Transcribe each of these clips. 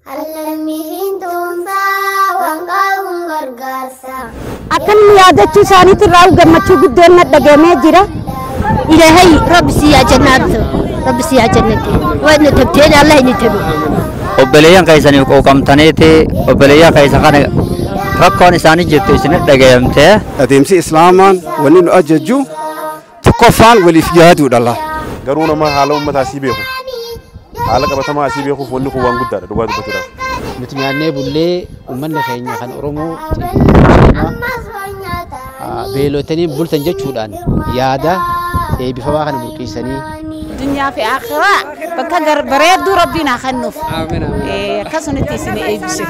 Allammiin tuunsaa waan qabuun gargaarsa. Akkan yaadachuu isaaniitti irraa gammachuu guddoon na dhagahamee jira. Ilaahay rabbi siyaa jannaatu rabbi siyaa jannati waan nu tabteen Allah inni tabu. Obboleeyyan keessaniif quuqamtaniiti obboleeyyan keessa kana rakkoon isaanii jirtu isinit dhagayamtee. Adeemsi Islaamaan wanni nu ajajju tokkoffaan waliif yaaduudha laa. Garuu nama haala uummataa asii beeku haala qabatamaa asii beekuuf wanni kun waan guddaadha dhugaa dubbachuudhaaf. Nuti nyaannee bullee uummanni keenya kan Oromoo beelotanii bultan jechuudhaan yaada eebbifamaa kana burqisanii. Dunyaa fi akhiraa bakka bareedduu rabbiin haa kennuuf. Akkasumatti isin eebbise.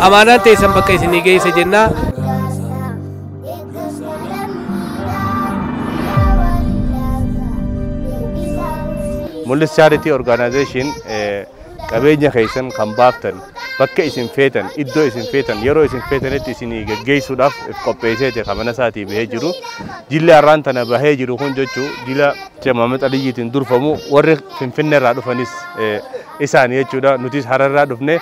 Amaanaan teessan bakka isinii geesse jennaa. Mul'is Charity Organization qabeenya keessan kan baaftan bakka isin feetan iddoo isin feetan yeroo isin feetanitti isinii geggeessuudhaaf if qopheesseeti mana isaatii bahee jiru. Jilli har'aan tana bahee jiru kun jechuu jila Muhammad Aliyyiitiin durfamu warri Finfinnee irraa dhufanis isaanii jechuudha. Nutis Hararraa dhufne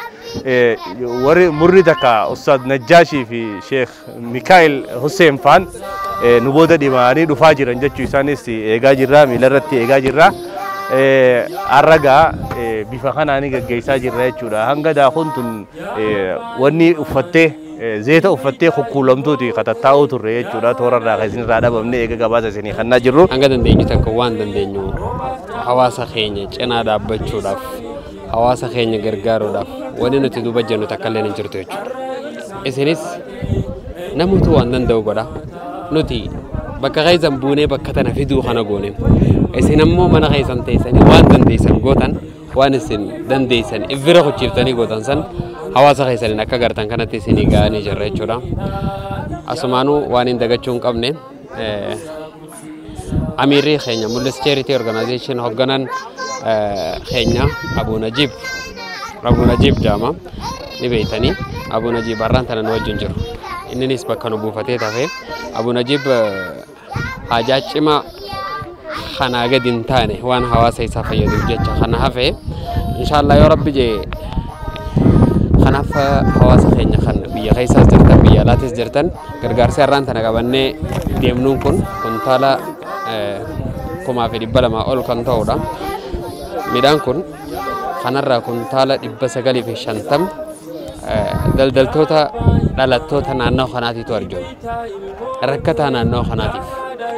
warri murri takka Ustaad Najjaashii fi Sheekh Mikaa'el Hussein faan nu booda dhimaanii dhufaa jiran jechuu isaanis eegaa jirra miilarratti eegaa jirra. Har'a bifa kanaanii gaggeessaa jirra jechuudha. Hanga daakuun tun wanni uffattee zeeta uffattee kukkuulamtuuti katattaa'uu turre jechuudha. Toora irraa kan isinirraa dhabamne eega gabaasa isinii kannaa jirru. Hanga dandeenyu takka waan dandeenyu hawaasa keenya cinaa dhaabbachuudhaaf hawaasa keenya gargaaruudhaaf wanni nuti duuba jennu takka illee hin jirtu jechuudha. Isinis namoota waan danda'u godha. Nuti bakka keessan buunee bakka tana fiduu kana goone. Isin ammoo mana keessan teessanii waan dandeessan gootan waan isin dandeessan bira hojjettanii gootan san hawaasa keessaniin akka gartan kanatti isinii ga'anii jirra jechuudha. Asumaanuu waan hin dagachuu hin qabne amiirri keenya Mul'is Charity Organization hoogganan keenya Abuu Najiib jedhama ni beektanii Abuu Najiib har'aan tana nu wajjin jiru. Inninis bakka nu buufatee tafe Abuu Najiib haajaa cimaa kanaa gadi hin taane waan hawaasa isaa fayyaduuf jecha kana hafe inshaallah yoo rabbi jee kanaaf hawaasa keenya kan biyya keessaas jirtan biyya alaatis jirtan gargaarsa har'aan tana qabannee deemnuun kun kuntaala 1200 ol kan ta'udha. Midhaan kun kanarraa kuntaala 950 daldaltoota dhalattoota naannoo kanaatiitu arjoome. Rakkataa naannoo kanaatiif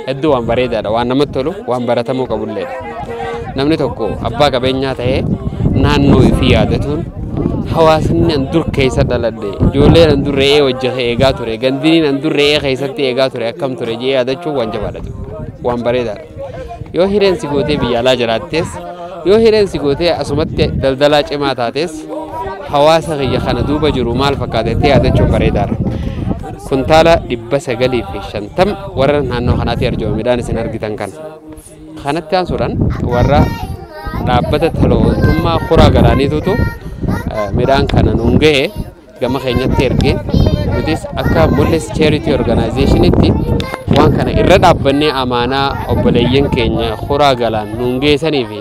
hedduu waan bareedaadha waan namatti tolu waan baratamuu qabulleedha. Namni tokko abbaa qabeenyaa ta'ee naannoo ifii yaadatuun hawaasni an dur keessa dhaladhe ijoolleen an dur re'ee wajji eegaa ture gandiniin an dur re'ee keessatti eegaa ture akkam ture jee yaadachuun waan jabaadha waan bareedaadha. Yoo hireensi gootee biyya alaa jiraattes yoo hireensi gootee asumatti daldalaa cimaa taates hawaasa kiyya kana duuba jiru maal fakkaata jettee yaadachuun bareedaadha. Kuntaala 950 warra naannoo kanaatti arjoome midhaan isin argitan kana. Kanatti aansuudhaan warra dhaabbata tola ooltummaa kuraa galaaniitutu midhaan kana nuun gahe gama keenyatti ergee nutis akka Mul'is Charity Organizationitti waan kana irra dhaabbannee amaanaa obboleeyyan keenya kuraa galaan nuun geessanii fi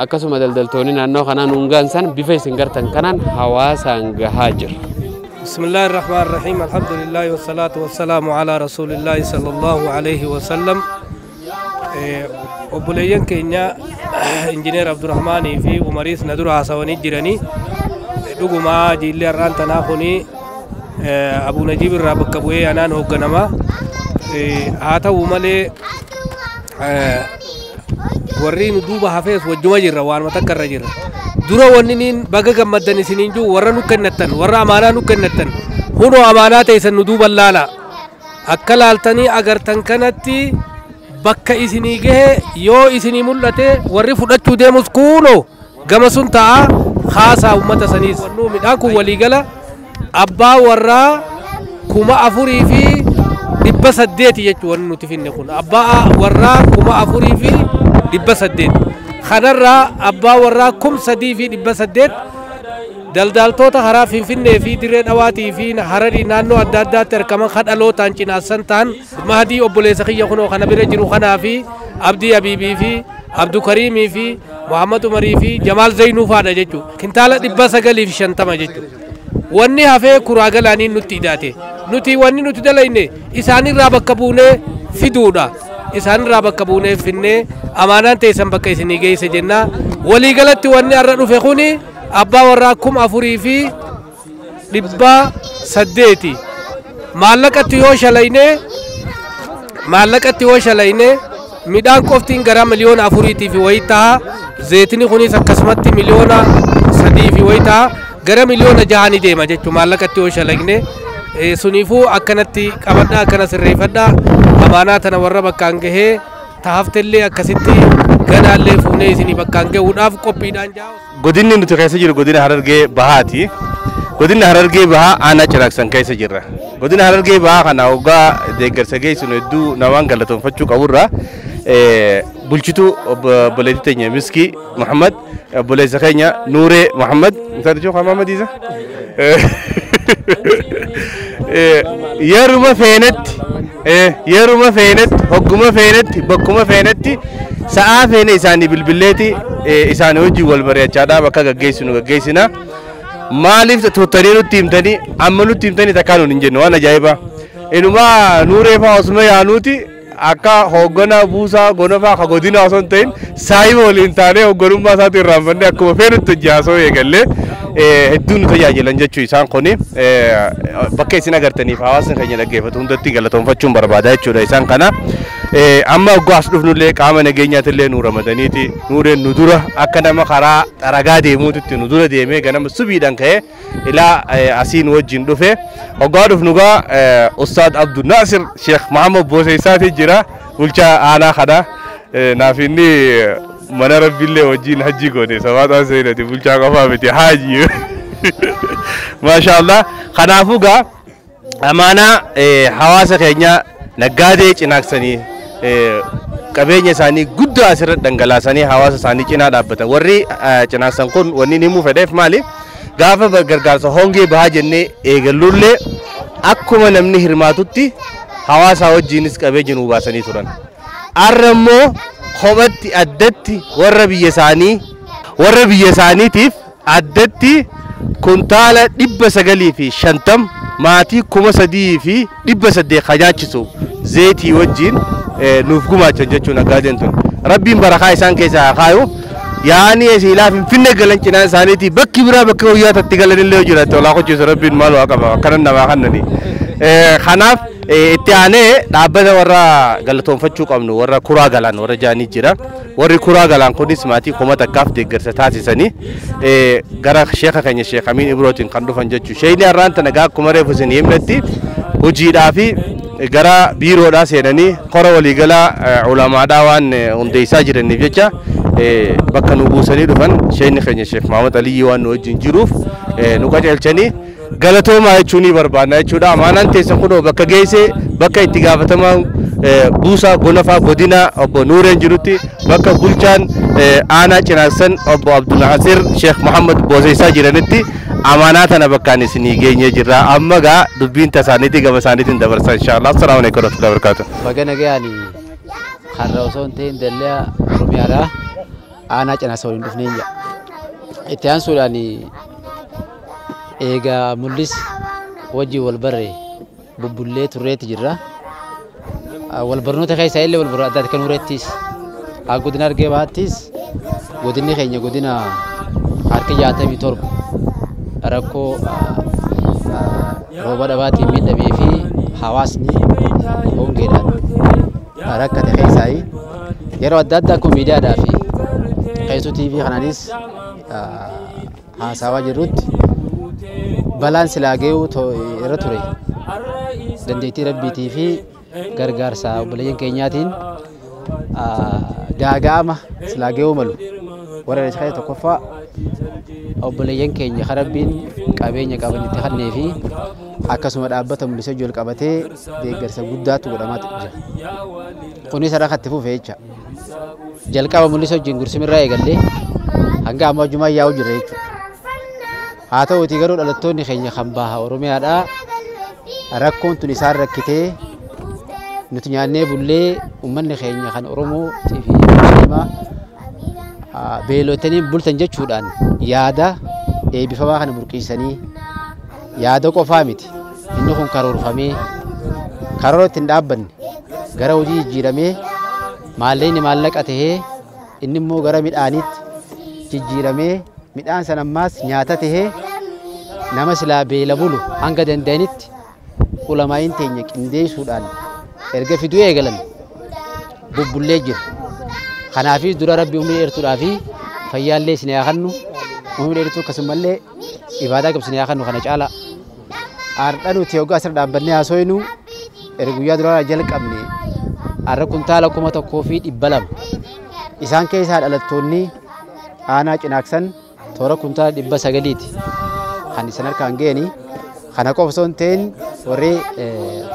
akkasuma daldaltoonni naannoo kanaa nuun gahan san bifa isin gartan kanaan hawaasaan gahaa jira. بسم الله الرحمن الرحيم الحمد لله والصلاة والسلام على رسول الله صلى الله عليه وسلم. Obboleeyyan keenya injineer Abdurrahmaanii fi Umariis na dura haasawanii jiranii dhugumaa jiilli har'aan tanaa kuni Abuu Najiib irraa bakka bu'ee anaan hoogganama. Haa ta'u malee warri nu duuba hafees wajjuma jirra waanuma takka irra jirra. Dura wanni niin baga gammaddan isiniin jiru warra nu kennattan warra amaanaa nu kennattan hunoo amaanaa teessan nu duuban laala akka laaltanii agartan kanatti bakka isinii gahe yoo isinii mul'ate warri fudhachuu deemus kunoo gama sun ta'a haasaa uummata saniis. Midhaan kun waliigala abbaa warraa 4800 jechuun wanni nuti finne kun abbaa warraa 4800 kanarraa abbaa warraa 3800 daldaltoota karaa Finfinnee fi Dirree Dhawaatii fi Hararii naannoo adda addaatti argaman kan dhalootaan cinaassan ta'an Mahadii obboleessa kiyya kunoo kana bira jiru kanaa fi Abdii Abiibii fi Abdukariimii fi Muhammad Umarii fi Jamaal Zainuu faadha jechuudha. Kintaala 950 jechuudha. Wanni hafee kuraa galaaniin nutti hidhaate. Nuti wanni nuti dalayne isaanirraa bakka buunee fiduudha. Isaanirraa bakka buunee finnee amaanaan teessan bakka isinii geesse jenna. Waliigalatti wanni har'a dhufe kuni abbaa warraa 4800. Maallaqatti yoo shalayne midhaan qoftiin gara 4,000,000 fi wayii ta'a. Zeetini kunis akkasumatti 3,000,000 fi wayii ta'a. Gara 6,000,000 ni deema jechuudha maallaqatti yoo shalagne. Suniifuu akkanatti qabadhaa, akkana sirreeffadhaa. Amaanaa tana warra bakkaan gahee taaftellee akkasitti ganaallee fuunee isinii bakkaan gahuudhaaf qophiidhaan jaa. Godinni nuti keessa jiru godina Harargee Bahaati. Godina Harargee Bahaa aanaa Ciraaqsan keessa jirra. Godina Harargee Bahaa kana hoggaa deeggarsa geessinu hedduu namaan galatoonfachuu qaburra. Bulchituu obboleettii teenya Miskii Muhammad, obboleessa keenya Nuuree Muhammad, intalli Muhammad isa. Yeruma feenetti, hogguma feenetti, bakkuma feenetti, sa'aa feene isaanii bilbilleeti isaanii wajjin wal mari'achaadhaa bakka gaggeessinu gaggeessina. Maaliif tuuttanii nutti himtanii amma nutti himtanii takkaa nuun hin jennu waan ajaa'ibaa. Inumaa Nuuree fa'aa osuma yaanuuti akka hoogganaa buusaa gonofaa ka godina osoo hin ta'in saayiba waliin taanee hoogganummaa isaatti irraanfannee akkuma feenutti hojii haasoo eegallee hedduu nu tajaajilan jechuu isaan kuni bakka isin agartaniif hawaasni keenya dhaggeeffatu hundatti galatoonfachuun barbaada jechuudha isaan kana. Amma hoggaa as dhufnullee qaama nageenyaatillee nu ramadaniiti Nuureen nu dura akka nama karaa xaragaa deemuutitti nu dura deemee ganama subiidhaan ka'ee ilaa asiin wajjin dhufe. Hoggaa dhufnu gaa Ustaad Abdul Naasir Sheekh Muhammad Booseessaati jira bulchaa aanaa kana. Naaf inni mana rabbiillee wajjin hajji goone sabaataan seenati bulchaa qofaa miti haaji. Maashaallah. Kanaafuu gaa amaanaa hawaasa keenya naggaadee cinaaqsanii qabeenya isaanii guddaa asirratti dhangalaasanii hawaasa isaanii cinaa dhaabbatan. Warri cinaaqsan kun wanni inni himuu fedheef maali? Gaafa gargaarsa hongee bahaa jennee eegallullee akkuma namni hirmaatutti hawaasa wajjinis qabeenya nuu baasanii turan. Har'a immoo kophatti addatti warra biyya isaaniitiif addatti kuntaala 950 maatii 3800 kajaachisu zeetii wajjin nuuf gumaachan jechuun naggaadeen tun. Rabbiin barakaa isaan keessaa haa kaayu. Yaani silaa Finfinnee galan cinaa isaaniitii bakki biraa bakka guyyaa tatti galan illee jiraate olaa qochiisu rabbiin maal waa qaba akkanan namaa kannani. Kanaaf itti aanee dhaabbata warra galatoonfachuu qabnu warra kuraa galaan warra jaanii jira. Warri kuraa galaan kunis maatii 1000 deeggarsa taasisanii gara sheeka keenya Sheekh Amiin Ibrootiin kan dhufan jechuudha. Sheekni har'aan tana gaa akkuma reefu isin himnetti hojiidhaa fi gara biiroodhaa seenanii kora waliigalaa ulamaadhaa waan hundeessaa jiraniif jecha bakka nu buusanii dhufan sheekni keenya Sheekh Muhammad Aliyyi waan nu wajjin jiruuf nu qajeelchanii galatoomaa jechuun ni barbaadna jechuudha. Amaanaan teessan kunoo bakka geesse bakka itti gaafatamaa buusaa gonofaa godina obbo Nuureen jirutti bakka bulchaan aanaa Cinaaqsan obbo Abdulnaasir Sheekh Muhammad Booseessaa jiranitti amaanaa tana bakkaan isinii geenyee jirra. Amma gaa dubbiin tasaaniitii gama isaaniitiin dabarsa inshaallah. Assalaamu alaikum warahmatullahi wabarakatuh. Baga nagayaani har'a osoo hin ta'in dallaa Oromiyaadhaa aanaa Cinaaqsan waliin dhufnee jira. Itti aansuudhaan eegaa mul'is wajjin wal barre bubbullee turreetti jirra. Wal barnoota keessaa illee wal barnoota adda addaa kan hurettis godina Harargee Bahaattis godinni keenya godina harka 67 rakkoo rooba dhabaatiin miidhamee fi hawaasni hongeedhaan rakkate keessaa yeroo adda addaa akkuma miidiyaadhaa fi keessoo TV kanaanis haasawaa jirrutti balaan silaa ga'uu irra ture dandeettii rabbiitii fi gargaarsa obboleeyyan keenyaatiin gaaga'ama silaa ga'uu malu warra isa tokkoffaa obboleeyyan keenya kan rabbiin qabeenya qabanitti kennee fi akkasuma dhaabbata mul'isee ijoo qabatee deeggarsa guddaatu godhamaa jira. Kunis har'a itti fufee jecha. Jalqaba mul'isee wajjin gursimirraa eegallee hanga amma hojjumaa yaa'u jira jechuudha. Haa ta'uutii garuu dhalattoonni keenya kan baha Oromiyaadhaa rakkoon tun isaan rakkitee nuti nyaannee bullee uummanni keenya kan Oromoo fi Musliimaa Beelotanii bultan jechuudhaan yaada eebbifamaa kana burqisanii, yaada qofaa miti, inni kun karoorfamee karoora ittiin dhaabbanne gara hojii jijjiiramee, maallaqni maallaqa tahee, inni immoo gara midhaaniitti jijjiiramee, midhaan sana ammaas nyaata tahee, nama silaa beela bulu hanga danda'anitti ulamaa'iin teenya qindeessuudhaan erga fiduu eegalan bubbullee jira. Kanaafis dura Rabbi umrii dheertuudhaa fi fayyaallee isin haa kennu, umrii dheertuu akkasumallee ibaadaa qabsiin haa kennu kana caala. Har'a nuti yoggaa asirra dhaabbannee haasofnu, erga guyyaa duraa jalqabne har'a kuntaala 1200, isaan keessaa dhalattoonni aanaa Cinaaksan toora kuntaala 900ti kan isan harkaan ga'anii. Kana qofa osoo hin ta'in, warri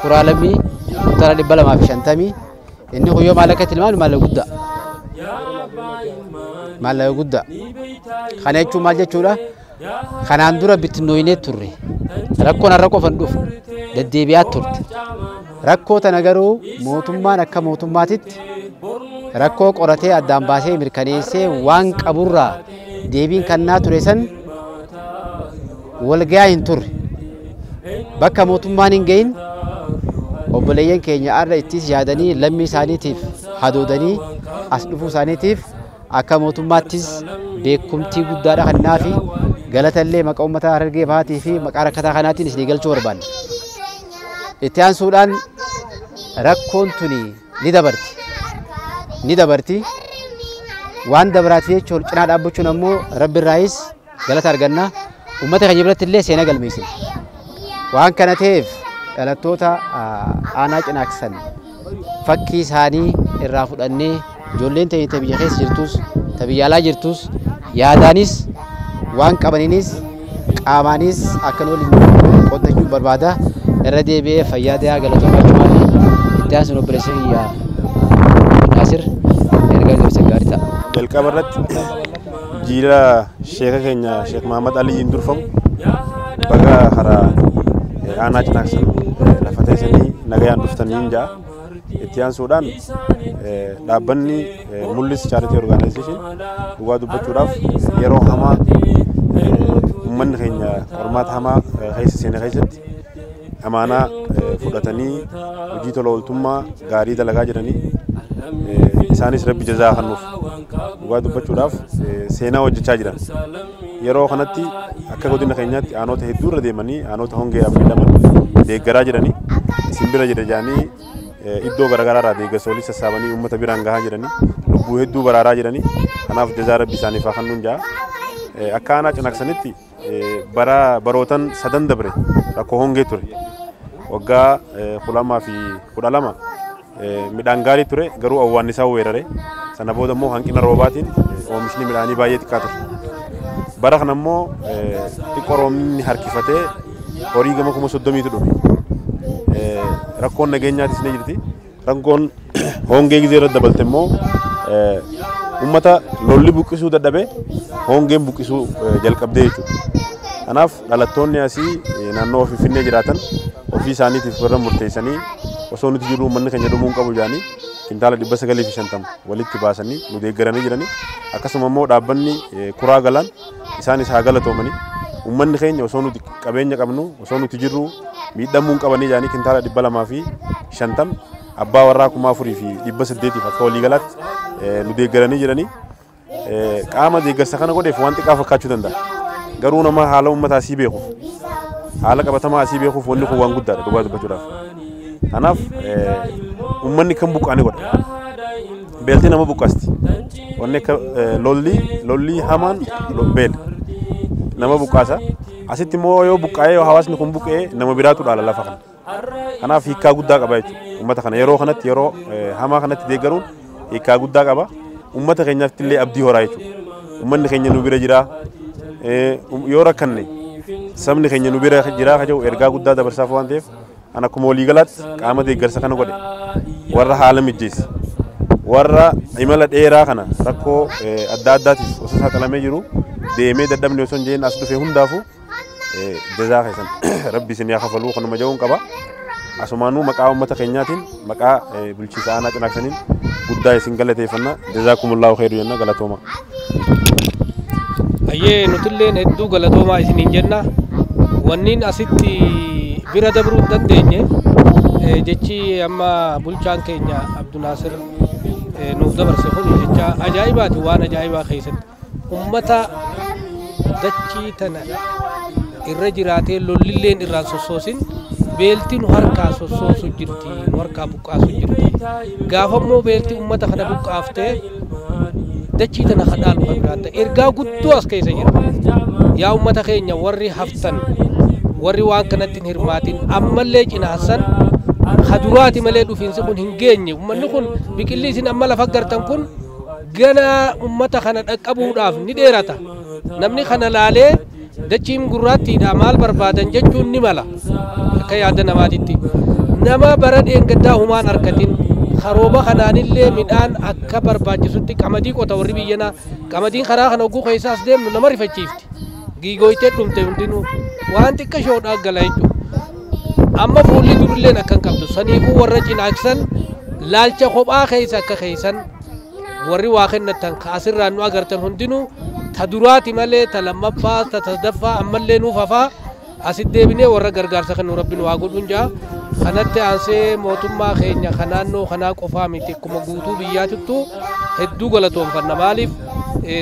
kuraalamii kuntaala 250. Inni kun yoo maallaqa tilmaanu maallaqa guddaa, maallaqa guddaa. Kana jechuun maal jechuudha? Kanaan dura bittinnooyinee turre. Rakkoon har'a qofa hin dhufu, deddeebi'aa turte. Rakkoo tana garuu mootummaan akka mootummaatitti rakkoo qoratee, addaan baasee, mirkaneessee, waan qaburraa deebiin kannaa ture san walgayaa hin turre. Bakka mootummaan hin gahin obboleeyyan keenya har'a ittis yaadanii, lammii isaaniitiif hadoodanii as dhufuu isaaniitiif akka mootummaattis beekumtii guddaadha kennaa fi galatallee maqaa uummata Harargee Bahaatii fi maqaa rakkataa kanaatiin isinii galchuu barbaanna. Itti aansuudhaan rakkoon tuni ni dabarti. Ni dabarti. Waan dabaraati jechuun cinaa dhaabbachuun ammoo Rabbi irraayis galata arganna. Uummata keenya biratti illee seenaa galmeessina. Waan kana ta'eef dhalattoota aanaa Cinaaksan fakkii isaanii irraa fudhannee, ijoolleen teenya ta biyya keessa jirtus, ta biyya alaa jirtus, yaadaanis, waan qabaniinis, qaamaanis akka nu waliin qoodachuu barbaada. Irra deebi'ee fayyaa ta'aa, galatoomaa jechuudhaan itti aansuun obboleessa kiyya Naasir ergaa dabarsa gaarii ta'a. Jalqaba irratti jiila sheeka keenya Sheek Mahamad Aliyyiin durfamu baga karaa aanaa Cinaaksan lafa teessanii nagayaan dhuftanii hin ja'a. Itti aansuudhaan dhaabbanni Mul'is Charity Organization dhugaa dubbachuudhaaf yeroo hamaa uummanni keenya qormaata hamaa keessa seene keessatti amaanaa fudhatanii hojii tola ooltummaa gaarii dalagaa jiranii, isaanis Rabbi jazaa kennuuf. Dhugaa dubbachuudhaaf seenaa hojjechaa jiran. Yeroo kanatti akka godina keenyaatti aanota hedduu irra deemanii aanota hongeedhaaf miidhaman deeggaraa jiranii, isin bira jira jedhanii iddoo garaagaraa irraa deeggarsa walii sassaabanii uummata biraan gahaa jiranii, lubbuu hedduu baraaraa jiranii, kanaaf jazaa Rabbi isaaniif haa kennuun ja'a. Akka aanaa Cinaaksanitti bara barootan sadan dabre rakkoo hongee ture. Waggaa 2012 midhaan gaarii ture, garuu awwaannisaa weerare. Sana booda immoo hanqina roobaatiin oomishni midhaanii baay'ee xiqqaa ture. Bara kana immoo xiqqoo roobni harkifatee horii gama 30,000tu dhume. Rakkoon nageenyaatis ni jirti. Rakkoon hongee gizee irratti dabalte immoo uummata lolli buqqisuu dadhabe hongeen buqqisuu jalqabdee jechuudha. Kanaaf dhalattoonni asii naannoo Finfinnee jiraatan ofii isaaniitiif warra murteessanii, osoo nuti jirru uummanni keenya dhumuu hin qabu jedhanii, kintaala 950 walitti baasanii nu deeggaranii jiranii. Akkasuma immoo dhaabbanni Kuraa Galaan isaanis haa galatoomanii, uummanni keenya osoo nuti qabeenya qabnu, osoo nuti jirru miidhamuu hin qabanii jedhanii, kintaala 250 abbaa warraa 4800f akka waliigalaatti nu deeggaranii jiranii. Qaama deeggarsa kana godheef waan xiqqaa fakkaachuu danda'a. Garuu nama haala uummataa asii beekuuf, haala qabatamaa asii beekuuf wanni kun waan guddaadha dhugaa dubbachuudhaaf. Kanaaf uummanni kan buqqaane godha. Beelti nama buqqaasti. Wanni akka lolli hamaan beela nama buqqaasa. Asitti immoo yoo buqqaa'ee, yoo hawaasni kun buqqee, nama biraatu dhaala lafa kana. Kanaaf hiikkaa guddaa qaba jechuudha. Uummata kana yeroo kanatti, yeroo hamaa kanatti deeggaruun hiikkaa guddaa qaba. Uummata keenyaaf illee abdii horaa jechuudha. Uummanni keenya nu bira jira. Yoo rakkanne sabni keenya nu bira jira ka jedhu ergaa guddaa dabarsaaf waan ta'eef, an akkuma waliigalaatti qaama deeggarsa kana godhe, warra haala mijjeesse, warra imala dheeraa kana rakkoo adda addaatiif osoo saaxilamee jiru deemee dadhabne osoo hin jeen as dhufe hundaafuu jazaa keessan Rabbi isin haa kafaluu kanuma jedhuun qaba. Asumaanuu maqaa uummata keenyaatiin, maqaa bulchiinsa aanaa Cinaaksaniin guddaa isin galateeffanna. Jazaakumullahu khairu jenna, galatooma. Ayyee, nutilleen hedduu galatoomaa isiniin jenna. Wanniin asitti bira dabruu hin dandeenye, jechi amma bulchaan keenya Abdunaasir nuuf dabarse kun jecha ajaa'ibaati. Waan ajaa'ibaa keessatti ummata dachii tana irra jiraatee lollilleen irraan sossoosin, beelti nu harkaa sossoosu jirti, nu harkaa buqqaasu jirti. Gaafa immoo beelti ummata kana buqqaaftee dachii tana kadhaalu kan biraata. Ergaa guddoo as keessa jira. Yaa ummata keenya, warri haftan, warri waan kanatti hin hirmaatin, ammallee cinaassan kaduraati malee dhufiinsi kun hin geenye. Ummanni kun, biqilli isin amma lafa gartan kun gana ummata kana dhaqqabuudhaaf ni dheerata. Namni kana laalee dachiin gurraattiidha maal barbaadan jechuun ni mala. Akka yaada namaatitti nama bara dheengaddaa humaan harkatin karooba kanaanillee midhaan akka barbaachisutti qamadii qota. Warri biyyanaa qamadiin karaa kana hogguu keessaas deemnu nama rifachiifti. Giigooytee dhumte, hundinuu waan xiqqashoodhaa gala jechuudha. Amma fuulli durilleen akkan qabdu. Saniifuu warra cinaaksan laalcha kophaa keessa akka keessan warri waa kennatan ka asirraan nu agartan hundinuu ta duraati malee ta lammaffaa, ta sadaffaa ammallee nuuf hafaa. Asit deebinee warra gargaarsa kennu rabbi nu haa godhuun jaa. Kanatti aansee mootummaa keenya ka naannoo kanaa qofaa miti, akkuma guutuu biyyaatittu hedduu galatoonfanna. Maaliif,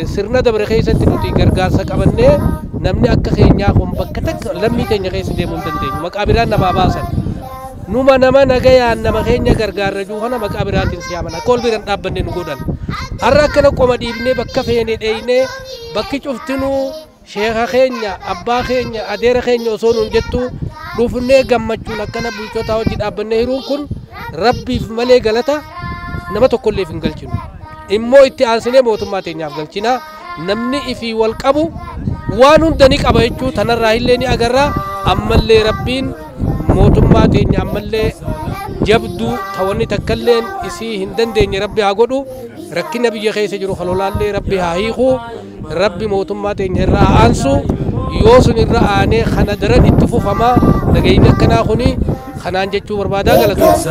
sirna dabre keessatti nuti gargaarsa qabannee namni akka keenyaa kun bakka takka lammii keenya keessa deemuu hin dandeenyu. Maqaa biraan namaa baasan. Numa nama nagayaan nama keenya gargaarra jiru kana maqaa biraatiin siyaaman, akka ol biraan dhaabbanne nu godhan. Har'a akkana qoma dhiibnee bakka feene dheeynee, bakki cuftinuu sheeka keenya, abbaa keenya, adeera keenya osoo nuun jettu dhufnee gammachuun akkana bulchootaa hojii dhaabbannee hiruun kun rabbiif malee galata nama tokkolleef hin galchinu. Immoo itti aansinee mootummaa teenyaaf galchina. Namni ifii wal qabu waan hunda ni qaba jechuu tanarraa illee ni agarra. Ammallee rabbiin mootummaa teenya ammallee jabduu tawanni takkalleen isii hin dandeenye rabbi haa godhu. Rakkina biyya keessa jiru kalolaallee rabbi haa hiiku. Rabbi mootummaa teenya irraa haa aansu. Yoo sun irra aanee kana daran itti fufama nagayni akkanaa kuni. Kanaan jechuu barbaadaa, galatoomsa.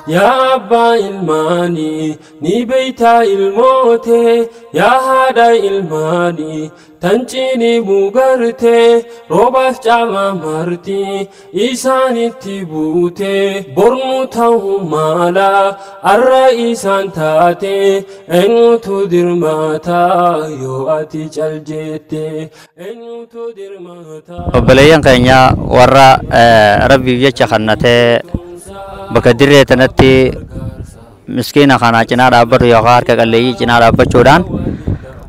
Yaa abbaa ilmaanii, ni beeytaa ilmoote, yaa haadha ilmaanii tan cinii mugarte, roobaaf caama marti isaanitti buute, bornu ta'uu maala arra isaan taate, eenyutu dirmaata yoo ati cal jette, eenyutu dirmaata? Obboleeyyan keenya warra rabbiif jecha kannatee bakka dirree tanatti miskiina kana cinaa dhaabbatu yookaan harka qalleeyyii cinaa dhaabbachuudhaan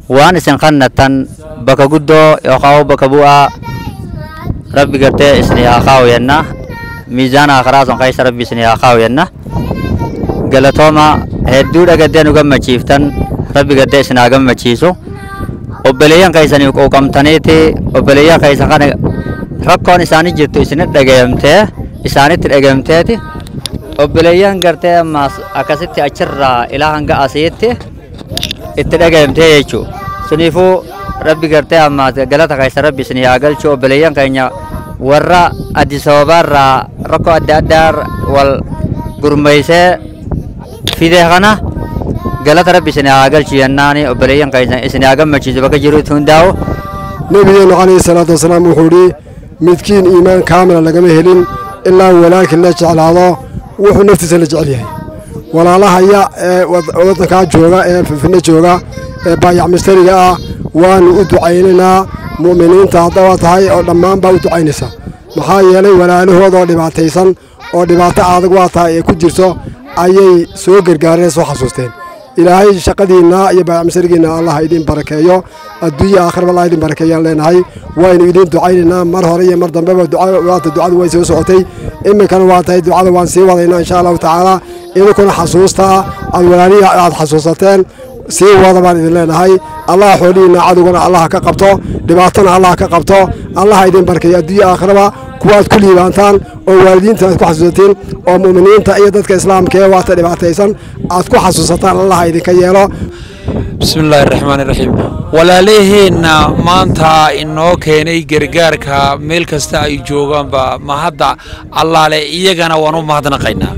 waan isin kannattan bakka guddoo yookaan bakka bu'aa rabbi gartee isin haa kaa'u jenna. Miizaana akaraa sun keessa rabbi isin haa kaa'u jenna. Galatooma hedduu dhagaddee nu gammachiiftan, rabbi gaddee isin haa gammachiisu. Obboleeyyan keessaniif quuqamtaniiti obboleeyyan keessa kana rakkoon isaanii jirtu isinit dhagayamtee, isaanitti dhagayamteeti, obboleeyyan gartee ammaas akkasitti achirraa ilaa hanga asiitti itti dhagayamtee jechuu. Suniifuu rabbi gartee ammaas galata keessa rabbi isin haa galchu. Obboleeyyan keenya warra Addis Ababaarraa rakkoo adda addaa wal gurmeessee fide kana galata rabbi isin haa galchu jennaani. Obboleeyyan keenya isin haa gammachiisu bakka jirutti hundaa'u. Nabigeenu calayhi salaatu wasalaam wuxuu yidhi, midkiin iimaan kaamila lagama helin ilaa walaalkii la jeclaado wuxuu naftiisa la jecel yahay. Walaalahaya ee waddankaa jooga, ee Finfinne jooga, ee baayac mistariga ah, waanu u ducaynaynaa. Mu'miniinta haddaba tahay oo dhammaan baa u ducaynaysa, maxaa yeelay walaalahood oo dhibaataysan oo dhibaato adag waa tahay ee ku jirto ayay soo gargaareen, soo xasuusteen. Ilaahay shaqadiinna iyo baayac mistarigiinna allah idin barakeeyo, adduunya aakhirba allah idin barakeeyaan leenahay. Waynu idin ducaynaynaa mar hore iyo mar dambeba. Waata ducadu way soo socotay, iminkana waa tahay ducada waan sii wadaynaa insha allahu tacaala. Idinkuna xasuusta aad walaalihii aad xasuusateen sii wada baan idin leenahay. Allah xoolihiina cadowgana allah ka qabto, dhibaatana allah ka qabto. Allah idin barkeeyo adduunya aakhiraba, kuwaad ku liibaantaan oo waalidiinta aad ku xasuusatiin oo mu'miniinta iyo dadka islaamka ee waata dhibaataysan aad ku xasuusataan allah idinka yeelo. Bismi illaahi raxmaani raxiim. Walaalaheenna maanta inoo keenay gargaarka meel kasta ay joogaanba mahadda allaale, iyagana waan u mahadnaqaynaa.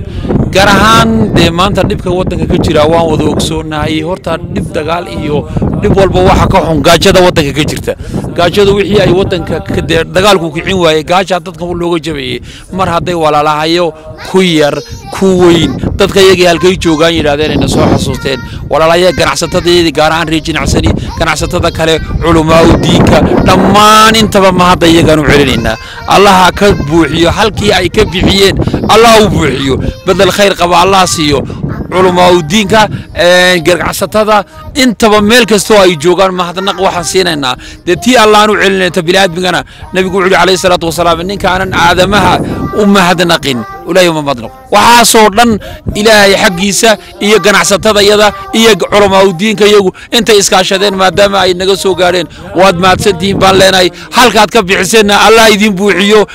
Gaar ahaan dee maanta dhibka waddanka ka jira waan wada ogsoonahay. Horta dhib dagaal iyo dhib walba waxa ka xun gaajada waddanka ka jirta. Gaajadu wixii ay waddanka dee dagaalku kicin waayey, gaajaa dadka looga jabayey. Mar hadday walaalahayo ku yar ku weyn dadka iyagii halkay joogaan yidhahdeen ayna soo xasuusteen walaalahaya ganacsatadayadii, gaar ahaan reer Jinacsani, ganacsatada kale, culumaa diinka, dhammaan intaba ma hadda iyagaan u celinaynaa. Allaha ka buuxiyo halkii ay ka bixiyeen, Allah u buuxiyo, bedel khayr qaba Allah siiyo. Culumaa diinka, ganacsatada, intaba meel kastoo ay joogaan mahadnaq waxaan siinaynaa. Dee tii Allahan u celinayna, ta biniaadmigana Nabigu wuxuu yidhi calayhi salaatu wasalaam: ninka aanan aadamaha u mahadnaqin, Ilaahay uma mahadnaqo. Waxaasoo dhan Ilaahay xaggiisa iyo ganacsatada yada iyo culamaa diinka iyagu intay iskaashadeen maadaama ay naga soo gaadheen, waad mahadsantihiin baan leenahay. Halkaad ka bixiseenna Allah idin buuxiyo.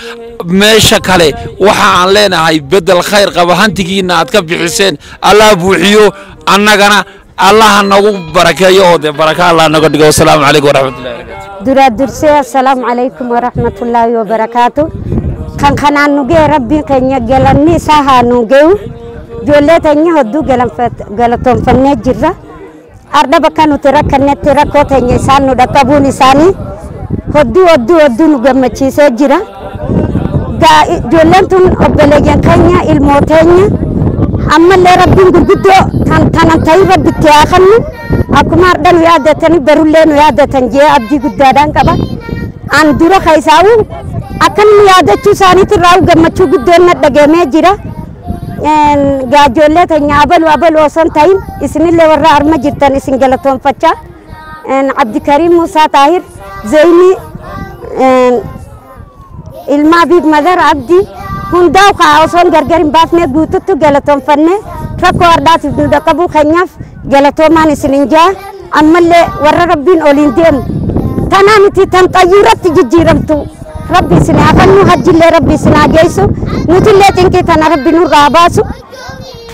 Meesha kale waxa aan leenahay bedel khayr qaba hantigiina aad ka bixiseen Allah buuxiyo, annagana Allaha nagu barakeeyo oo dee baraka Allah naga dhigo. Wasalaamu calaykum waraxmatullahi. Duraa dursee, assalaamu calaykum waraxmatullaahi wabarakaatu. Kan kanaan nugee Rabbiin keenya galanni isaa haa nugeewu. Ijoollee teenya hedduu galatoonfannee jirra. Arda bakka nuti rakkannetti rakkoo teenya isaan nu dhaqqabuun isaanii hedduu hedduu hedduu nu gammachiisee jira. Ijoolleen tun obboleeyyan keenya, ilmoo teenya. Ammallee Rabbiin gurguddoo tanan ta'in Rabbi itti haa kennu. Akkuma har'a nu yaadatanii barullee nu yaadatan jee abdii guddaadhaan qaba. An dura keessaa'u akka nu yaadachuu isaaniitirraa gammachuu guddoon na dhageemee jira. Ijoollee teenya abalu abalu osoo hin ta'in isinillee warra arma jirtan isin galatoonfachaa. Abdikariim Musaa Taahir, Zeynii, ilma Abiib Madar, Abdii hundaa kaa osoo gargar hin baafne guututti galatoonfanne. Rakkoo har'aatiif nu dhaqqabuu keenyaaf galatoomaan isin hin jaa. Ammallee warra Rabbiin oliin deemu tanaa miti tan xayyuuratti jijjiiramtu Rabbi isin haa kennu. Hajjillee Rabbi isin haa geessu. Nutillee cinqii tana Rabbi nurraa haa baasu.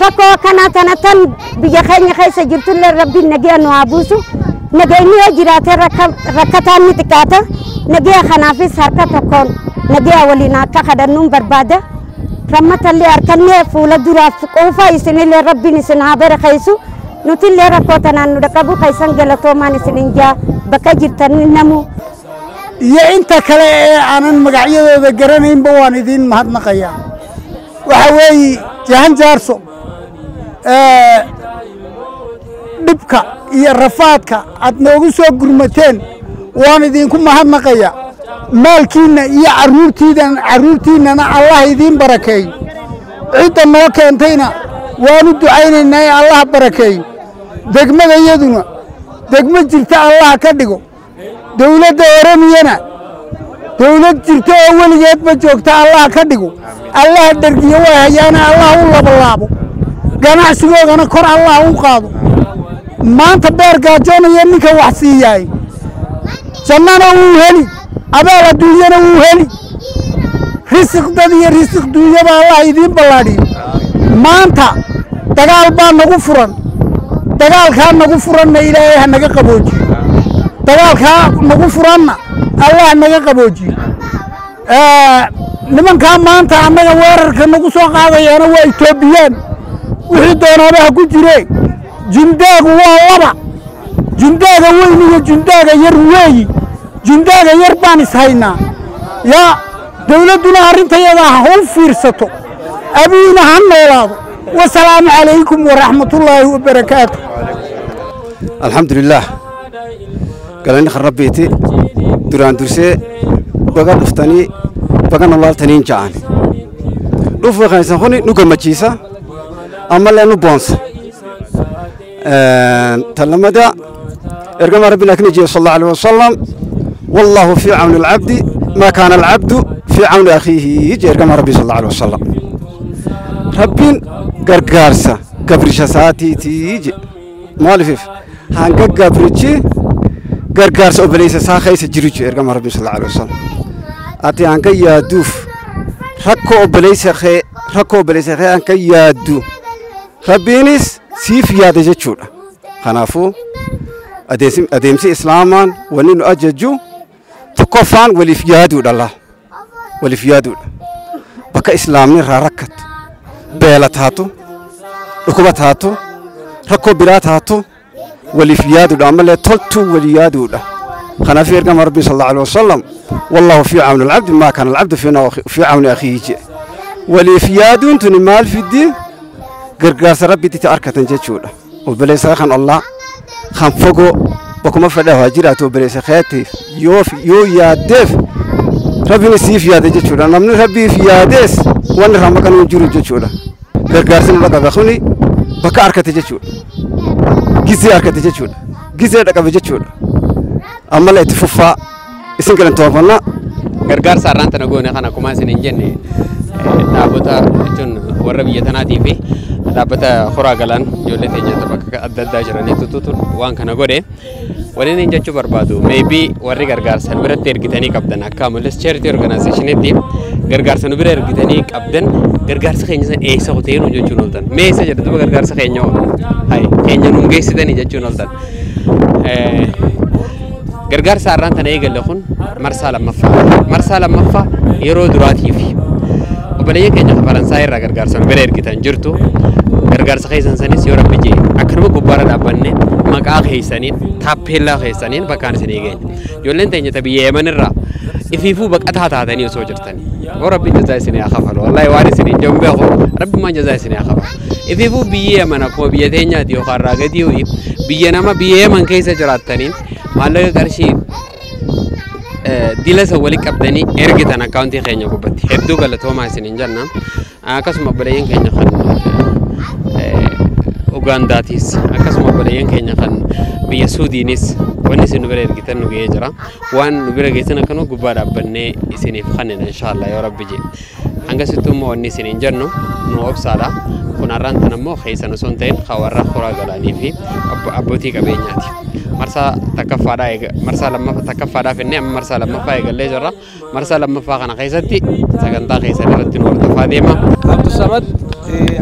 Rakkoo akkanaa tana tan biyya keenya keessa jirtullee Rabbiin nagaya nu haa buusu. Nagayni yoo jiraate rakkataan ni xiqqaata. Nagaya kanaafis harka tokkoon nagaya waliin akka kadhannuun barbaada. Rammatallee harkannee fuula duraaf quufa isinillee Rabbiin isin haa barakeessu. Nutillee rakkoo tanaan nu dhaqqabu keessan galatoomaan isin hin jaa bakka jirtan namu. Iyo inta kale ee aanan magacyadooda garanaynba waan idiin mahadnaqayaa. Waxa weeye Jahan Jaarso, dhibka iyo rafaadka aad noogu soo gurmateen waan idinku mahadnaqayaa. Maalkiinna iyo carruurtiidan carruurtiinnana Allah idiin barakeeyo. Cidda noo keentayna waanu ducaynaynaa ee Allah barakeeyo. Degmada iyaduna degmo jirta Allah ka dhigo. Dawladda Oromiyana dawlad jirta oo weligeedba joogta Allah ka dhigo. Allah dhergiyo way hayaana Allah u labalaabo. Ganacsigoodana kor Allah u qaado. Maanta beer gaajoonaya ninka wax siiyaay jannana wuu heli, abaal adduunyana wuu heli. Risiq dad iyo risiq duunyaba Allah idiin ballaadhiyo. Maanta dagaal baa nagu furan. Dagaalkaa nagu furanna Ilaahay ha naga qaboojiyo. Dagaalkaa nagu furanna Allah naga qaboojiyo. Nimankaa maanta annaga weerarka nagu soo qaadayaana waa Etoobiyaan, wixii doonaaba ha ku jiree. Jundaagu waa laba: jundaaga weyn iyo jundaaga yar weeyi. Jundaaga yar baan ishaynaa. Yaa dawladduna arrintayada ha u fiirsato, abiina ha noolaado. Wasalaamu calaykum waraxmatullaahi wabarakaatu. Alxamdulilaah, galanni rabbiiti. Duraan dursee baga dhuftanii, baga nolaaltaniin ja'an. Dhufu keessan kuni nu gammachiisa, ammallee nu boonsa. Tan lamada, ergama Rabbina kini jiya sal allahu alaihi wasalam: wallahu fi cawni alcabdi ma kaana alcabdu fi cawni akhiihi. Je ergama Rabbi sal allahu alaihi wasalam: Rabbiin gargaarsa gabrisha saatiitii je. Maaliif hanga gabrichi gargaarsa obboleessa isaa keessa jiru je ergama Rabbi sal allahu alaihi wasalam. Ati hanga yaaduuf rakkoo obboleessa kee hanga yaaddu, Rabbiinis siif yaada jechuudha. Kanaafuu adeemsi islaamaan wanni nu ajaju tokkoffaan waliif yaaduudha laa waliif yaaduudha. Bakka islaamni irraa rakkattu, beela taatu, Dhukkuba taatu, rakkoo biraa taatu waliif yaaduudha, ammallee toltuu walii yaaduudha. Kanaaf ergama Rabbii sallallahu alaihi wasallam wallahu fi cawni alcabdi maa kaana alcabdu fi cawni akhiihi jedhe. Waliif yaaduun tuni maal fiddi? Gargaarsa Rabbiitti argatan jechuudha. Obboleessa kan ollaa kan fagoo bakkuma fedhe haa jiraatu obboleessa keetiif yoo yaaddeef Rabbiin siif yaade jechuudha. Namni Rabbiif yaadees wanni irraa maqan hin jiru jechuudha. Gargaarsi nu dhaqabe kuni bakka argate jechuudha. Gizee argate jechuudha. Gizee dhaqabe jechuudha. Ammallee itti fuffaa isin galantoonfannaa. Gargaarsa har'aan tana goone kana akkuma isin hin jenne dhaabota jechuun warra biyya tanaatii fi dhaabbata Horaa Galaan ijoollee teenya bakka adda addaa jiraniitu waan kana godhe. Waliin hin jechuu barbaadu maybe warri gargaarsa nu biratti ergitanii qabdan akka Mul'is Charity Organizationitti gargaarsa nu bira ergitanii qabdan gargaarsa keenya san eessa kutee nu jechuun ooltan. Mee eessa jedhu duuba gargaarsa keenya oolu hai keenya nuun geessitanii jechuun ooltan. Gargaarsa har'aan tana eegalle kun marsaa lammaffaa. Marsaa lammaffaa yeroo duraatiif obboleeyyan keenya Faransaay irraa gargaarsa nu bira ergitan jirtu. Gargaarsa keessan sanis yoo Rabbi jee akkanuma gubbaarra dhaabbanne maqaa keessaniin taappeellaa keessaniin bakkaan isin eegeenye. Ijoolleen teenya ta biyya Yemen irraa ifiifuu baqataa taatanii osoo jirtanii. Yoo Rabbiin jazaa isinii haa kafalu. Wallaahi waan isin hin jedhu beeku Rabbiin jazaa isinii haa kafalu. Ifiifuu biyya Yemen akkuma biyya teenyaati yookaan irraa gadii ho'i biyya nama biyya Yemen keessa jiraattanii maallaqa qarshii dila isa walitti qabdanii ergitan akkaawuntii keenya gubbatti. Hedduu galatoomaa isiniin jenna. Akkasuma obboleeyyan keenya kan Ugaandaatis akkasuma obboleeyyan keenya kan biyya Suudiinis wanni isin nu bira ergitan nu ga'ee jira. Waan nu bira geessan akkanuma gubbaa dhaabbannee isiniif kennina inshaallah yoo Rabbi jee. Hangasittuu immoo wanni isiniin jennu nu obsaadha. Kun har'aan tan ammoo keessan osoo hin ta'in kan warra Horaa Galaanii fi abbootii qabeenyaati. Marsaa takkaffaadhaa eega marsaa lammaffaa takkaffaadhaa finnee amma marsaa lammaffaa eegallee jirra. Marsaa lammaffaa kana keessatti sagantaa keessan irratti nu hordofaa deema. Abdusamad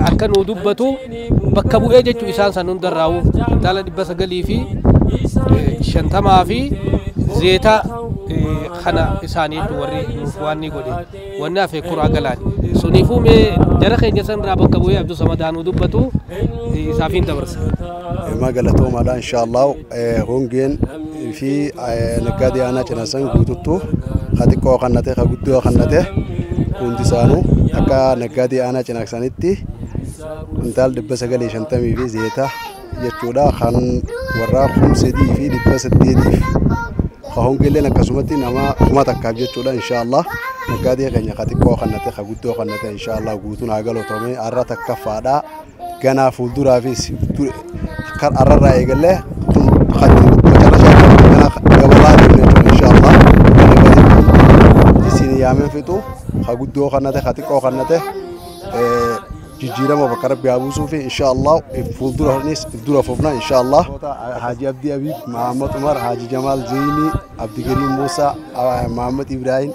akka nu dubbatu bakka bu'ee jechuu isaan san hundarraa'u kuntaala 950 fi zeeta kana isaanii jechuun warri nuuf waan ni godhe wanni hafe Kuraa Galaani. Suniifuu mee jara keenya sanirraa bakka bu'ee Abdusamad haa nu dubbatu isaafiin dabarsa. Ilma galatoomaadha inshaallah hongeen fi naggaadee aanaa cinaasan guututtu ka xiqqoo kannate ka guddoo kannate hundi isaanuu akka naggaadee aanaa cinaaksanitti kuntaal 950 fi zeeta jechuudha kan warraa 3,800 ka hongeelleen akkasumatti nama 1,000 jechuudha inshaallah naggaadee keenya ka xiqqoo kannate ka guddoo kannate inshaallah guutuun haa galatoome har'a takkaffaadha ganaa fuulduraafis kan arrarraa eegallee kun macarrashaa gabalaa deemne jechuudha inshaallah isin yaameen fixu ka guddoo kannate ka xiqqoo kannate jijjiirama bakka Rabbi haa buusuu fi inshaallah fuulduranis dura fufna inshaallah. Haaji Abdii Abiib, Mahammad Umar, Haaji Jamaal Zeyni, Abdigariin Muusaa, Mahammad Ibrahim,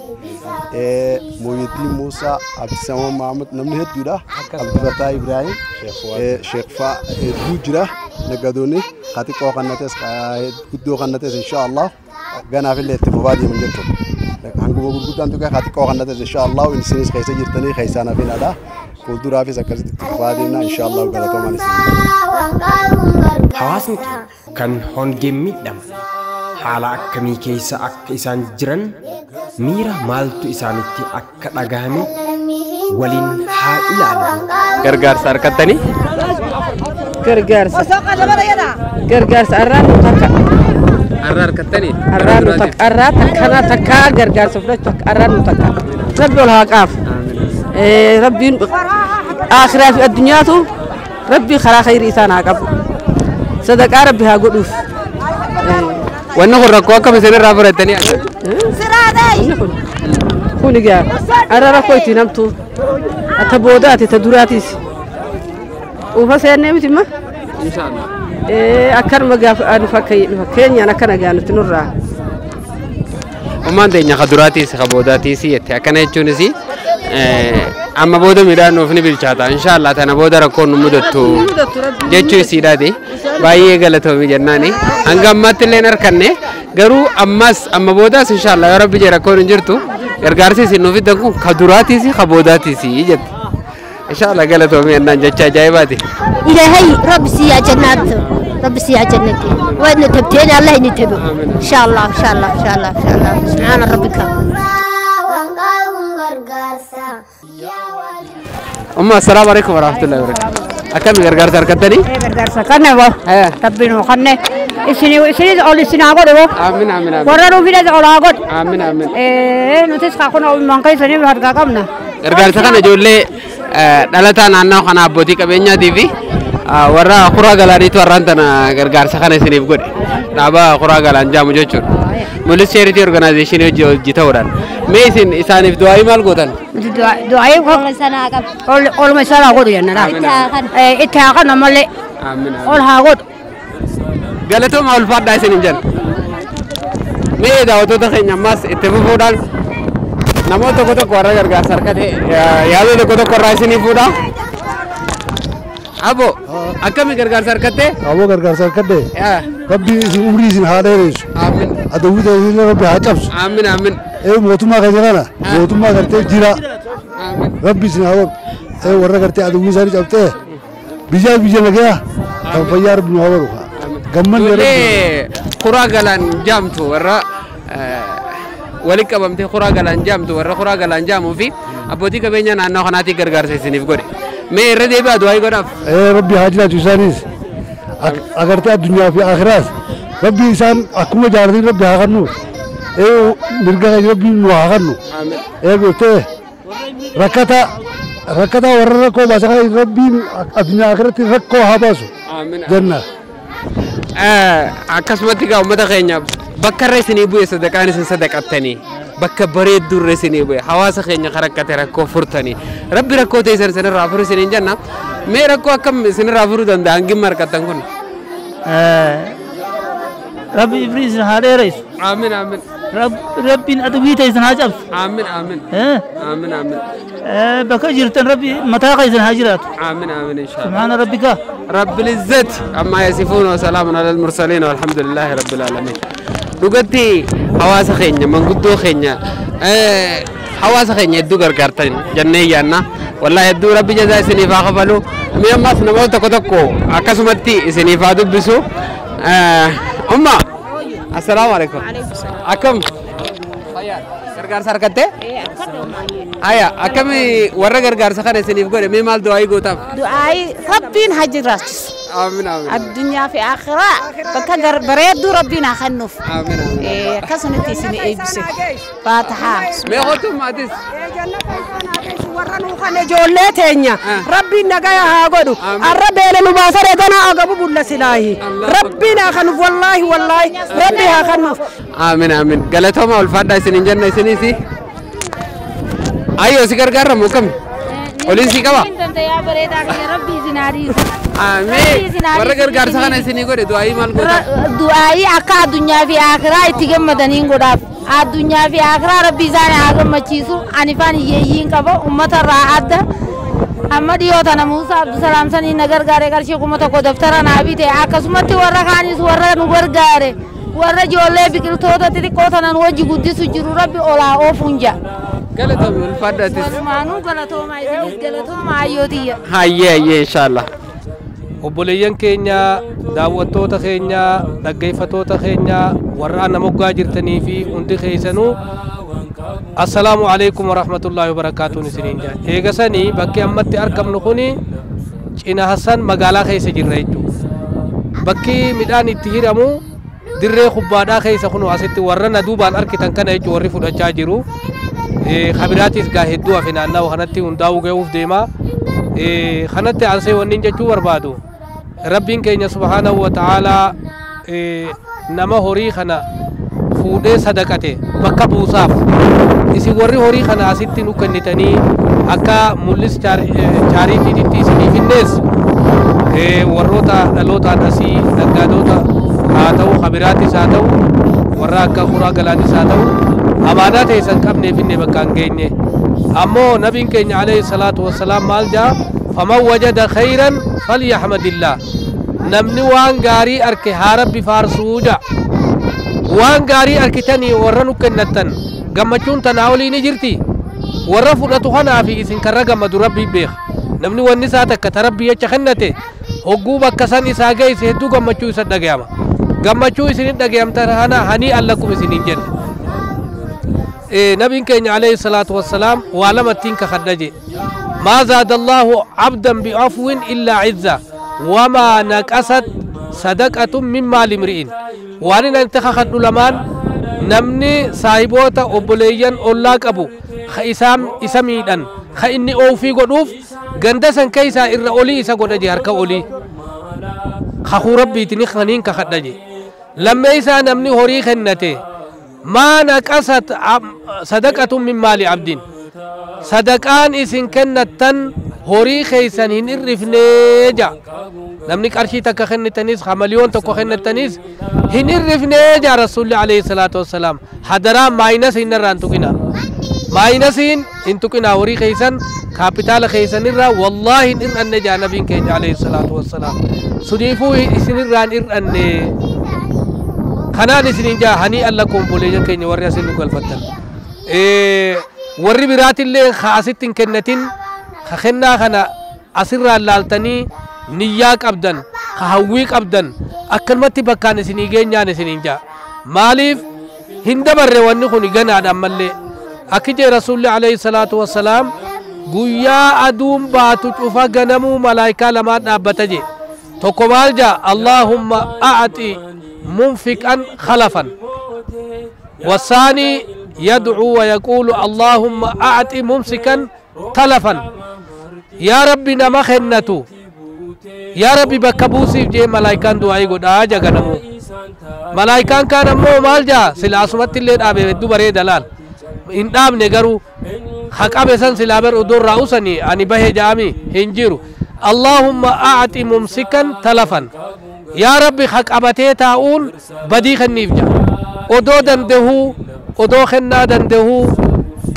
Mooyyeddin Muusaa, Abdisamaan Mahammad namni hedduudha. Abdifataa Ibrahim, Sheekh Faa hedduu jira naggadoonni ka xiqqoo kannates guddoo kannates inshaallah ganaafillee itti fufaa deeman jechuudha. Hanguma gurguddaan tuqee ka xiqqoo kannates inshaallah isinis keessa jirtanii keessaan hafinaadha. Fuulduraafis akkasitti itti fufaa deemna inshaallah galatoomaan isin. Hawaasni keenya kan hongeen miidhaman haala akkamii keessa akka isaan jiran miira maaltu isaanitti akka dhagahame waliin haa ilaallu. Gargaarsa harkattanii? Gargaarsa. Gargaarsa arraa nu takka. Arraa harkattanii? Arraa nu takka. Arraa takkana takka gargaarsa fudhachuu takka arraa nu takka. Rabbi ol haa qaafu. Rabbiin akhiraa fi addunyaatu Rabbi karaa khayrii isaan haa qabu. Sadaqaa Rabbi haa godhuuf. Wanni kun rakkoo akkam isinirraa fudhattanii? Kun egaa arra rakkoo itti namtu ta boodaati ta duraatiis. Ufa seennee miti ma? Inshaallah. Akkanuma gaafa nu fakkeenyaan akkana gaa nuti nurraa. Ummaan teenya ka duraatiis ka boodaatiis jette akkana jechuunis amma booda midhaan nuuf ni bilchaata inshaallah tana booda rakkoon nu mudattu jechuu isiidhaati baay'ee galatoomi jennaani hanga ammaatti illee hin harkanne garuu ammas amma boodaas inshaallah yoo Rabbi jee rakkoon hin jirtu gargaarsi isin nuuf fiddan kun ka duraatiis ka boodaatiis jette. Inshallah galatoomii ennaan jecha ajaa'ibaati. إلهي رب سيا جنات رب سيا جنتي وين تبتين الله ينتبه إن شاء الله إن شاء الله إن شاء الله إن شاء الله سبحان ربك. أمة السلام عليكم ورحمة الله وبركاته. أكمل غرغر تركتني؟ غرغر سكنة و تبينو خنة إسني إسني أول إسني أقول هو. آمين آمين آمين. ورا في ذا أول أقول. آمين آمين. إيه نتيس كأكون أول مانكاي سني بهرجة كمنا. غرغر سكنة جولة دلتا نانا خنا أبوتي كبينيا تيفي ورا خورا غلاني تو رانتنا غرغر سكنة إسني بقول. نابا خورا غلان جامو جوجور. مولس شيرتي أورجانيزيشن جو جيتوران. ميسين إسانف دعاء مال قدن. دعاء أول ما سلا قدر يعني لا. إتهاقنا نملي. أول هاقد. قالتهم أول فرد عايزين إنجل. مي دعوته تخين نماس اتفقودان. نموت كتو كورا جرجع سرقة يا له كتو كورا عايزين يفودا. أبو أكمل جرجع سرقة. أبو جرجع سرقة. ربي عمري سن هذا ليش. آمين. أدوي ده ربي هاتفس. آمين آمين. إيه موتوما كذا موتوما کرتے جیرا ربی سن هذا إيه ورا کرتے أدوي ساري چلتے بيجا بيجا لگیا تو فیار بن هذا روحا گمن ليه خورا غلان جامتو ورا ولك بمتي خورا غلان جامتو ورا خورا غلان جامو في أبودي كبينيا نانا خناتي غرغر سينيف غوري مي ردي با دعاء غراف إيه ربي حاجنا جوسانيس أگرتے الدنيا في آخرات ربي إنسان أكون جاردين ربي هاغنو إيه مرجع ربي نوعانو إيه بيته ركتا ركتا ورّا بس ربي الدنيا آخرت ركوا هباسو جنة akkasumatti gaa uummata keenya bakka irra isinii bu'e sadaqaan isin sadaqattanii bakka bareedduu irra isinii bu'e hawaasa keenya rakkate rakkoo furtanii rabbi rakkoo teessan isinirraa furu isiniin jenna mee rakkoo akkam isinirraa furuu danda'a hangim markattan kun. Rabbi ibri isin haa dheeressu. Amiin amiin. Rabbiin adawwii ta'e isin haa cabsu. Amiin amiin. Amiin amiin. Bakka jirtan rabbi mataa isin haa jiraatu. Amiin amiin inshallah. Subhaana rabbika. رب العزة عما يصفون وسلام على المرسلين والحمد لله رب العالمين. dhugatti hawaasa keenya manguddoo keenya hawaasa keenya hedduu gargaartan jennee yaanna wallahi hedduu rabbi jazaa isiniif haa kafalu mee ammas namoota tokko tokko akkasumatti isiniif haa dubbisu. Umma assalaamu alaikum. Akkam gargaarsa harkattee? Aya akkami warra gargaarsa kana isiniif godhe mee maal du'aayii gootaaf? Du'aayii rabbiin haa jiraachisu. Amiin amiin. Addunyaa fi akhiraa bakka bareedduu rabbiin haa kennuuf. Amiin amiin. Akkasumatti isin eebbise. Faatahaa. Mee kootu maatis? Warra nuu kana ijoollee teenya rabbiin nagaya haa godhu arra beela nu baasaree tana agabu bulla silaahi rabbiin haa kennuuf wallaahi wallaahi rabbi haa kennuuf. Amiin amiin galatooma ulfaadhaa isin hin jenna isinis. Ayyoo si gargaaramu kam? Oliin si qaba? Amiin warra gargaarsa kana isinii godhe du'aayii maal godha? Du'aayii akka addunyaa fi akhiraa itti gammadaniin godhaaf. Addunyaa fi akhiraa rabbi isaan haa gammachiisu. Ani faan hiyyeeyyiin qaba uummata irraa adda. Amma dhiyoo tana Muusaa Abdusalaam saniin na gargaare qarshii 1000 daftara naa bite akkasumatti warra kaanis warra nu gargaare warra ijoollee biqiltoota xixiqqoo tanan wajji guddisu jiru rabbi olaa oofuun ja'a. Galatoomii ulfaadhaatis. Walumaanuu galatoomaa isinis galatoomaa ayyootiyya. Hayyee hayyee inshaallah. Obboleeyyan keenya daawwattoota keenya dhaggeeffattoota keenya warra ana moggaa jirtanii fi hundi keessanuu assalaamu alaikum warahmatullaahi wabarakaatuun isiniin jedha. Eegasanii bakki ammatti argamnu kuni cina Hassan magaalaa keessa jirra jechuudha. Bakki midhaan itti hiramu dirree kubbaadhaa keessa kunu asitti warra na duubaan argitan kana jechuudha warri fudhachaa jiru. Kabiraatis gaa hedduu hafe naannawa kanatti hundaa'uu ga'uuf deema. Kanatti aansee wanni jechuu barbaadu rabbiin keenya subhaanahu wa ta'aalaa nama horii kana fuudhee sadaqate bakka buusaaf isin warri horii kana asitti nu kennitanii akka mul'is chaariitiitti isinii finnees warroota dhalootaan asii naggaadota haa ta'u kabiraatis haa ta'u warra akka furaa galaanis haa ta'u amaanaa ta'e san qabnee finne bakka hin geenye. Ammoo nabiin keenya alayhi salaatu wassalaam maal jaa faman wajada khayran falyahmadillah namni waan gaarii arke haa rabbi faarsuu jaa waan gaarii arkitanii warra nu kennattan gammachuun tanaa olii ni jirti warra fudhatu kanaa fi isin karra gammadu rabbi beeka Namni wanni isaa takka ta Rabbii jecha kennate hogguu bakka san isaa geesse hedduu gammachuu isa dhagayama. Gammachuu isinin dhagayamtan kana hanii allakum isinin jenna. Nabiin keenya alayhi salaatu wassalaam waa lamattiin kakadha jee. Maa zaada Allahu abdan bi'afwin illaa izza wamaa naqasat sadaqatun min maali imri'in. Waan inni itti kakadhu lamaan namni saahiboota obboleeyyan ollaa qabu ka isaan isa miidhan ka inni oofii godhuuf ganda san keessaa irra olii isa godha jee harka olii kakuu rabbiitiin kaniin kakadha jee. Lammee isaa namni horii kennate maa naqasat sadaqatun min maali abdiin sadaqaan isin kennattan horii keessan hin irrifnee ja. Namni qarshii takka kennitanis hamaliyoon tokko kennitanis hin irrifnee ja Rasuulli alayhi salaatu wassalaam. Hadaraa maayinas hin irraan tuqina. Maayinasiin hin tuqina horii keessan kaapitaala keessan irraa wallaahi hin irranne ja nabiin keenya alayhi salaatu wassalaam. Suniifuu isin irraan irranne. Kanaan isinin jaa hanii allakum obboleeyyan keenya warri asin nu galfattan. Warri biraatillee ka asitti hin kennatin ka kennaa kana asirraan laaltanii niyyaa qabdan ka hawwii qabdan akkanumatti bakkaan isinii geenyaan isiniin jaa. Maaliif hin dabarre wanni kun ganaadha ammallee. Akki jee Rasuulli alayhi salaatu wassalaam guyyaa aduun baatu cufa ganamuu malaayikaa lamaan dhaabbata jee. Tokko maal jaa Allaahumma a'ati munfiqan khalafan. Wasaanii يدعو ويقول اللهم أعطي ممسكا تلفا. يا ربي نما خنتو يا ربي بكبوسي جي ملايكان دعائي قد آجا غنمو ملايكان كان مو مالجا سلاسمت اللي دابي دو بري دلال إن دام نغرو حق أبسان سلابر ودور راوسني أني به جامي هنجيرو اللهم أعطي ممسكا تلفا. يا ربي حق أبتي تاون بدي خنيف جا ودو دندهو odoo kennaa danda'uu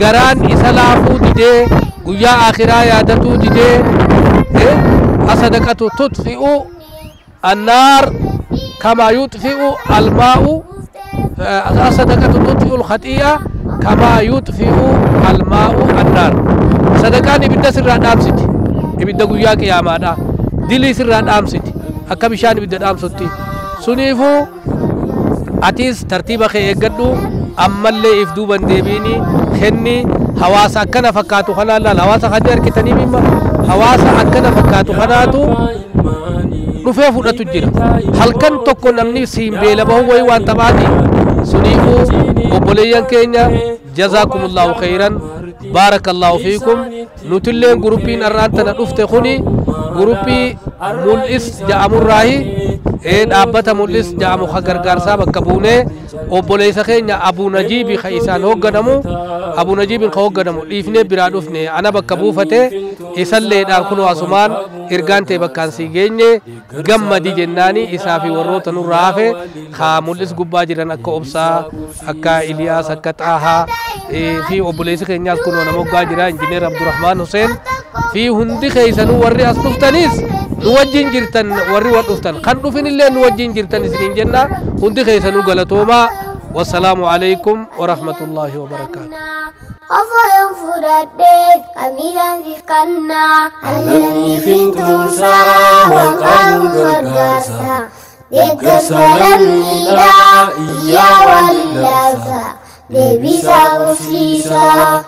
garaan isa laafuu didee guyyaa akhiraa yaadatuu didee asadaqatu tutfi'u annaar kamaa yutfi'u almaa'u asadaqatu tutfi'u alkhati'a kamaa yutfi'u almaa'u annaar. Sadaqaan ibidda sirraa dhaamsiti. Ibidda guyyaa qiyaamaadha. Dilii sirraa dhaamsiti. Akka bishaan ibidda dhaamsutti. Suniifuu atis tartiiba kee eeggadhu ammallee if duuban deebiini kenni hawaasa akkana fakkaatu kanaa laal hawaasa kan harkitanii mimma hawaasa akkana fakkaatu kanaatu dhufee fudhatu jira. Halkan tokko namni siin beela bahu wayii waan taphaati. Suniifuu obboleeyyan keenya jazaakumullahu khayran baarakallahu fiikum. Nutilleen guruppiin har'aan tana dhufte kuni guruppii mul'is ja'amurraahi dhaabbata mul'is ja'amu ka gargaarsaa bakka buunee obboleessa keenya Abuu Najiibi ka isaan hoogganamu Abuu Najiibin ka hoogganamu dhiifnee biraa dhufne ana bakka buufate isalleedhaan kunoo asumaan ergaan ta'e bakkaan sii geenye gammadi jennaani isaa fi warroota nurraa hafe ka mul'is gubbaa jiran akka Obsaa akka Iliyaas akka Xaahaa fi obboleessi keenyaas kunoo nama hoggaa jira Injineer Abdurrahmaan Huseen fi hundi keessanuu warri as dhuftanis nu wajjin jirtan warri war dhuftan kan dhufinillee nu wajjin jirtan isiniin jenna hundi keessanuu galatoomaa. Wassalaamu alaikum warahmatullaahi wabarakaatu. Ofoon fudhadhee kamiidhaan siif kannaa. Allanni fintuusaa waan qabu gargaarsa. Deeggarsa lammiidhaa iyyaa waliin laabsa. Deebisaa qubsiisaa.